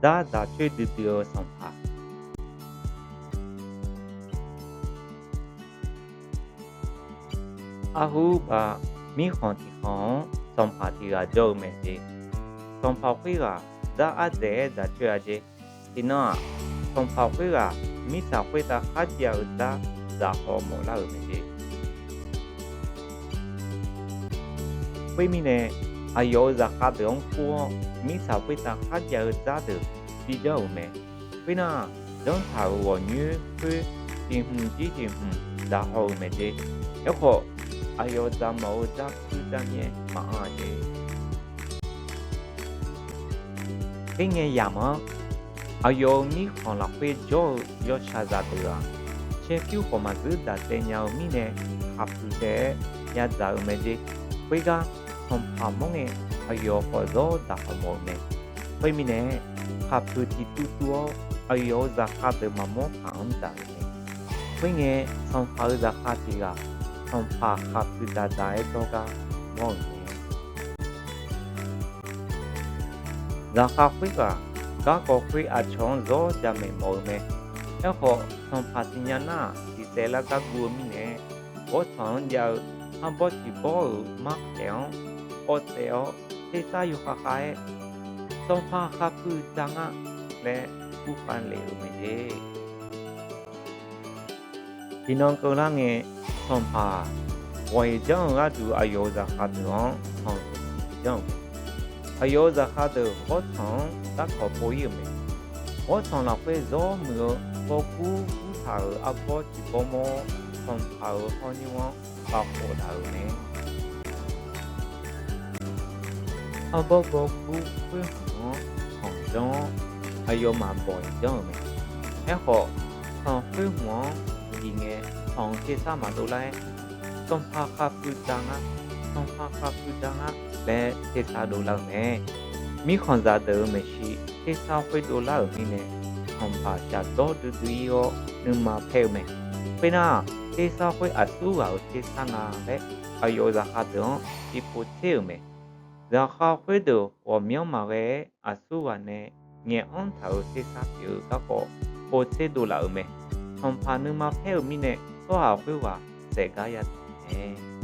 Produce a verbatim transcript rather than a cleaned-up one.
dzar dzaqcoer duidui-eu sanqpaq. Arhu baf mirkhanq tiqkhanq-anr sanqpaq tiq ghaq jawr-eu mae jeq. Sanqpaq khoerghaq dzar ardzaeq-aer dzaqcoer-a jeq. Tiqnan-aq, sanqpaq khoerghaq mirtsaq khoertav kharjav-eu dzar dzaqhaw mawflar-euq mae jeq. Khoermirnae, aqyawf-euq zaqkhav deuq-anr kur-awr, mirtsaq khoertav kharjav-eu dzar deuq bidzawr-euq mae. Khoernar, janrtaq-euq ghawqnyoer khoer tiq hmq jir tiq hmq dzaqhaw-euq mae jeq. Aerkhawf, aqyawf dzaqmawf-eu dzar kuir dzar myaer maqanr-a jeq. Khoerngae yamq-anr, aqyawf-euq mirkhanq lafkhoer jawr-eu yawshaqzaq deuq-aq, caer pyur khawf maqdzeur dzaq taev nya-eu mirnae, khaqpuiq taef-aer yadzaq-euq mae jeq. Khoergar, sanqpaq mawr ngae, aqyawf khawf zawr dzaqhaw mawf-eu mae. Khoermirnae, khaqpuiq tiqtuv tuv-awr, aqyawf-euq zaqkhav deuq maqmawr paq-anr dzaq-euq mae. Khoerngae, sanqpaq-euq zaqkhav tiq ghaq, sanqpaq khaqpuiq dzaqdzaq-aer dawrgar mawr-euq mae. Zaqkhav khoerghaq garkawv khoer aqcawq-anr zawr jamaeq mawf-eu mae. Aerkhawf, sanqpaq siqnya nar-aq, tiqsaef lar gar guv-eu mirnae, ghawrtsanq-anr jav-eu arbawr tiq bawr-euq markhaeq-anr kawv tsaev-awr, tersar yawkhav khav-aer, Sanqpaq khaqpuiq dzaq nga laer kurkhav lef-euq mae jeq. Tiqnan keuvlar ngae, sanqpaq ghawq-iq janr-eu gharduq aqyawf-euq zaqkhav deuq-anr tanqsiq janr-euq mae. Aqyawf-euq zaqkhav deuq ghawrtsanq-anr darkawq pov-ir-euq mae. Ghawrtsanq lafkhoer zawr muiq-eu bawrgur gurtaq-euq arbawr tiq bawr mawr-awr, sanqpaq-euq hawr nymr-anr bafkhof daq-euq mae. Arbawr bawrgur khoer hmq-anr tanq janr-awr, aqyawfmaf bawq-iq janr-euq mae. Aerkhawf, tanq khoer hmq-anr diq ngae, tanq-euq tersar maqdov lar-aer, Sanqpaq khaqpuiq dzaq nga, sanqpaq khaqpuiq dzaq nga laer tersar dovlar-euq mae. Mirkhanqzaq deuq-euq maeqshi tersar khoer dovlar-euq mirnae, sanqpaq shafdawr duidui-ir-awr nuima paer-eu mae. Khoernar, tersar khoer aqsur ghaq-euq tersar nga laer aqyawf-euq zaqkhav deuq-anr bi povtser-euq mae. Zaqkhav khoerdeuq ghawqmyanr maqghae-aer aqsur ghaq nae ngaeq-anr taq-euq tersar pyeuf-eu garkawv povtser dovlaf-euq mae. Sanqpaq nuima paer-euq mirnae, tsawrhaq khoerghaq saef gar yadaq-eu mae.